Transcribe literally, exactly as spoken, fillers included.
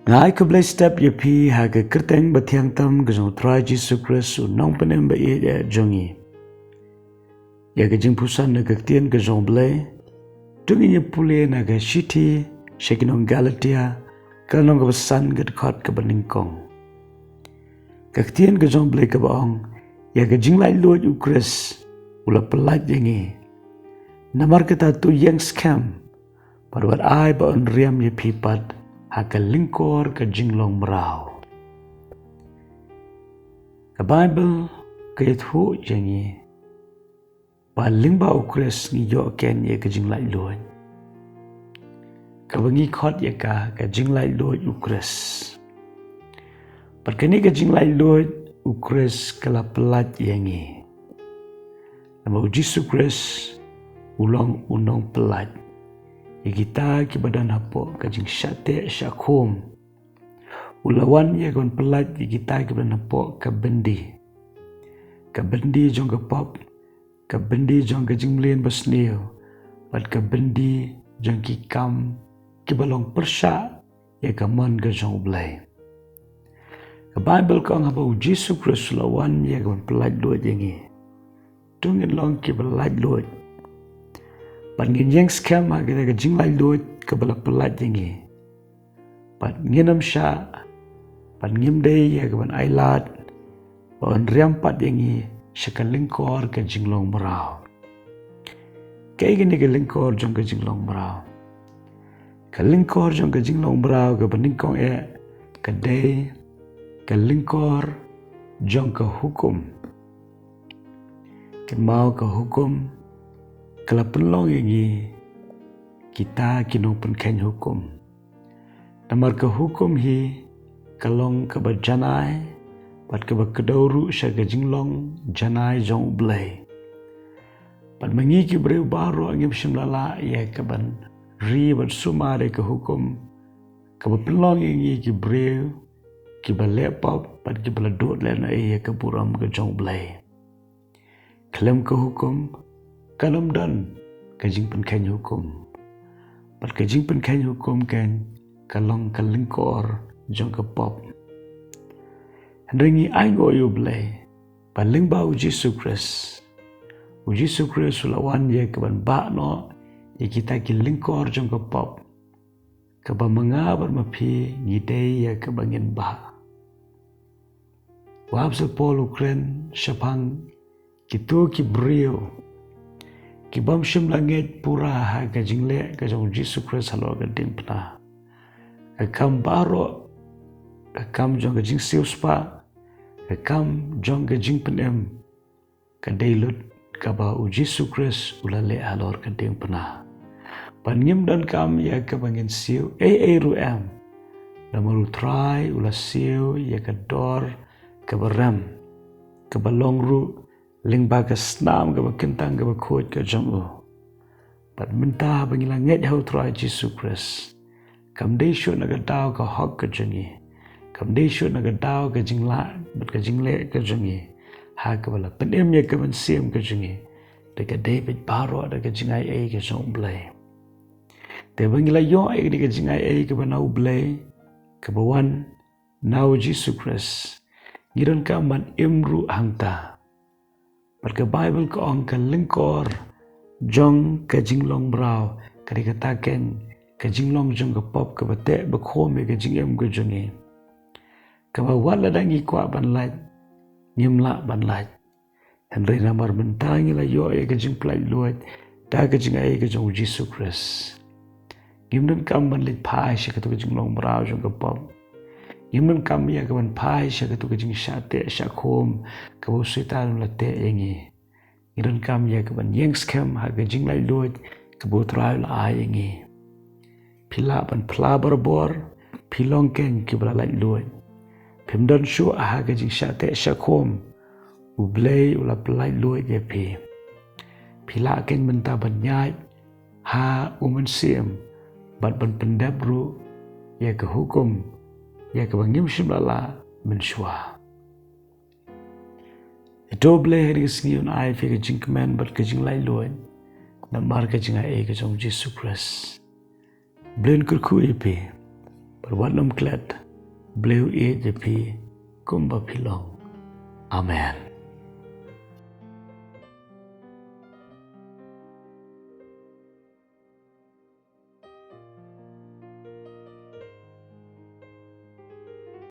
Nga ai khublei step ïa phi ha ka kyrteng bathiang tam ka jong u Trai Jisu Khrist, u nongpynim ba ïeit jong ngi. Ïa ka jingpuson na ka ktien ka jong u Blei, to ngin ïa pule na ka shithi sha ki nong Galatia, ka lynnong kaba san, ka dkhot kaba nyngkong. Ka ktien ka jong u Blei kaba ong, ïa ka jinglaitluid u Khrist u la pyllait ïa ngi. Namar kata to ïeng skhem, bad wat ai ba un riam ïa phi pat ha ka lyngkor ka jinglong mraw. Ka Baibl ka ïathuh ïa ngi ba lyngba u Khrist ngi ïoh khein ïa ka jinglaitluid, kaba ngi khot ïa ka ka jinglaitluid u Khrist. Bad kane ka jinglaitluid u Khrist ka la pyllait ïa ngi. Namar u Jisu Khrist u long u nongpyllait ïa kita kiba don hapoh ka jingshah teh shah khum. U la wan ïa ka ban pyllait ïa kita kiba don hapoh ka byndi, ka byndi jong ka pop, ka byndi jong ka jingmlien basniew, bad ka byndi jong ki kam kiba long pyrshah ïa ka mon ka jong u Blei. Ka Baibl ka ong haba u Jisu Khrist u la wan ïa ka ban pyllait luid ïa ngi, to ngin long kiba laitluid. Bad ngin ïeng skhem ha kata ka jinglaitluid kaba la pyllait ïa ngi. Bad ngin ym shah, bad ngim dei ïa ka ban ailad ba un riam pat ïa ngi sha ka lyngkor ka jinglong mraw. Kaei kane ka lyngkor jong ka jinglong mraw? Ka lyngkor jong ka jinglong mraw kaba nyngkong eh ka dei ka lyngkor jong ka hukum. Kynmaw, ka hukum ka la pynlong ïa ngi kita ki nongpynkheiñ hukum. Namar ka hukum hi ka long kaba janai, bad kaba kdew ruh sha ka jinglong janai jong u Blei. Bad ma ngi ki briew baroh ngim shym la lah ïa ka ban ri bad sumar ïa ka hukum kaba pynlong ïa ngi ki briew kiba leh pop bad kiba la duh lehnohei ïa ka burom ka jong u Blei. Khlem ka hukum kan ym don ka jingpynkheiñ hukum. Bad ka jingpynkheiñ hukum kan ka long ka lyngkor jong ka pop. Hynrei ngi ainguh ïa u Blei ba lyngba u Jisu Khrist, u Jisu Khrist u la wan ïa ka ban bah noh ïa kita ki lyngkor jong ka pop, kaba ma nga bad ma phi ngi dei ïa kaba ngin bah. U Apostol Paul u kren shaphang kito ki briew ki bym shym la ngeit pura ha ka jingleh ka jong u Jisu Khrist halor ka diengphna. Ka kam baroh, ka kam jong ka jingsiewspah, ka kam jong ka jingpynim, ka dei lut kaba u Jisu Khrist u la leh halor ka diengphna. Bad ngim donkam ïa kaba ngin siew ei ei ruh em. Namar u Trai u la siew ïa ka dor kaba rem, kaba long ruh lyngba ka snam kaba kyntang kaba khuid ka jong u. Bad mynta ba ngi la ngeit ha u Trai Jisu Khrist, kam dei shuh na ka daw ka hok ka jong ngi, kam dei shuh na ka daw ka jinglah bad ka jingleh ka jong ngi, ha kaba la pynim ïa ka mynsiem ka jong ngi, da ka dei beit baroh da ka jingaiei ka jong u Blei. Te ba ngi la ïoh ïa ka jingaiei kaba na u Blei, kaba wan na u Jisu Khrist, ngi donkam ban im ruh hangta. Bad ka Baibl ka ong ka lyngkor jong ka jinglong mraw ka dei kata keiñ ka jinglong jong ka pop kaba teh ba khum ïa ka jingim ka jong ngi, kaba wat lada ngi kwah ban lait, ngim lah ban lait. Hynrei namar mynta ngi la ïoh ïa ka jingpyllait luid da ka jingaiei ka jong u Jisu Khrist, ngim donkam ban leit phai sha kato ka jinglong mraw jong ka pop. Ngim donkam ïa ka ban phai sha kato ka jingshah teh shah khum kaba u Soitan u la teh ïa ngi. Ngi donkam ïa ka ban ïeng skhem ha ka jinglaitluid kaba u Trai u la ai ïa ngi. Phi lah ban phla barabor, phi long keiñ kiba la laitluid. Phim don shuh ha ka jingshah teh shah khum. U Blei u la pyllait luid ïa phi. Phi lah keiñ mynta ban ïaid ha u Mynsiem bad ban pyndep ruh ïa ka hukum, ïa kaba ngim shym la lah mynshuwa. To Blei ha kane ka sngi un ai ïa phi ka jingkmen bad ka jinglaitluid namar ka jingaiei ka jong u Jisu Khrist. Blei un kyrkhu ïa phi. Wat nym klet. Blei u ïeit ïa phi kumba phi long. Amen.